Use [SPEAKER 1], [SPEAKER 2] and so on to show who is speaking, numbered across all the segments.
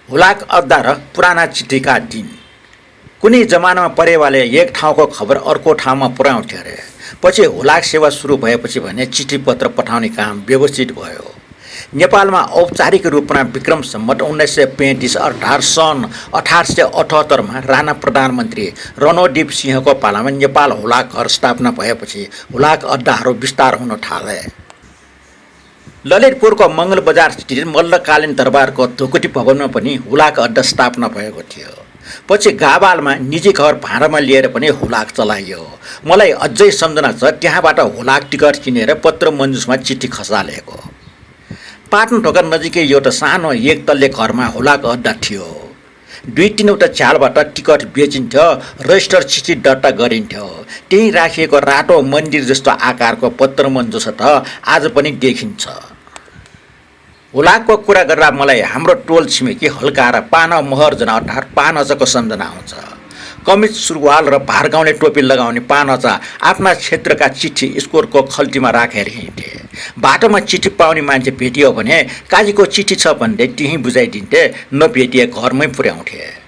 [SPEAKER 1] हुलाक अड्डा र पुराना चिठीका दिन। कुनै जमानामा परेवाले एक ठाउँको खबर अर्को ठाउँमा पुर्याउँथ्यो अरे। पछि हुलाक सेवा सुरु भएपछि भने चिठी पत्र पठाउने काम व्यवस्थित भयो। नेपालमा औपचारिक रूपमा विक्रम सम्वत 1935 अर्थात् सन् 1878मा राणा प्रधानमन्त्री रणदीप सिंहको पालामा नेपाल हुलाक घर स्थापना भएपछि हुलाक अड्डाहरू विस्तार हुन थाले। ललितपुरको मङ्गल बजार स्थित मल्लकालीन दरबारको ढुकुटी भवनमा पनि हुलाक अड्डा स्थापना भएको थियो। पछि गाबालमा निजी घर भाडामा लिएर पनि हुलाक चलाइयो। मलाई अझै सम्झना छ त्यहाँबाट हुलाक टिकट किनेर पत्र मन्जुसमा चिठी खसालेको। पाटनढोका नजिकै एउटा सानो एक तल्ले घरमा हुलाक अड्डा थियो। 2-3वटा चालबाट टिकट बेचिन्थ्यो, रजिस्टर चिठी दर्ता गरिन्थ्यो। त्यहीँ राखिएको रातो मन्दिर जस्तो आकारको पत्र मन्जुस त आज पनि देखिन्छ। हुलाकको कुरा गर्दा मलाई हाम्रो टोल छिमेकी हल्का र पाना महर जना अर्थात् पानचाको सम्झना आउँछ। कमिज सुरुवाल र भारगाउने टोपी लगाउने पानचा आफ्ना क्षेत्रका चिठी स्कोरको खल्तीमा राखेर हिँड्थे। बाटोमा चिठी पाउने मान्छे भेटियो भने काजीको चिठी छ भन्दै त्यहीँ बुझाइदिन्थे, नभेटिए घरमै पुर्याउँथे।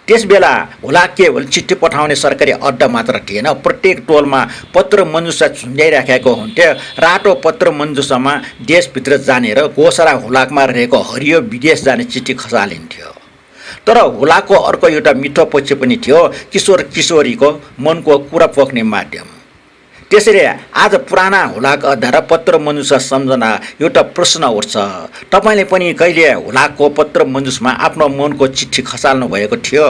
[SPEAKER 1] त्यसबेला हुलाक केवल चिठी पठाउने सरकारी अड्डा मात्र थिएन, प्रत्येक टोलमा पत्र मन्जुसा झुन्ड्याइराखेको हुन्थ्यो। रातो पत्र मन्जुसामा देशभित्र जाने र घोसरा हुलाकमा रहेको हरियो विदेश जाने चिठी खसालिन्थ्यो। तर हुलाकको अर्को एउटा मिठो पक्ष पनि थियो, किशोर किशोरीको मनको कुरा पोख्ने माध्यम। त्यसैले आज पुराना हुलाक अड्डा र पत्र मन्जुसा सम्झना एउटा प्रश्न उठ्छ, तपाईँले पनि कहिले हुलाकको पत्र मन्जुसमा आफ्नो मनको चिठी खसाल्नु भएको थियो?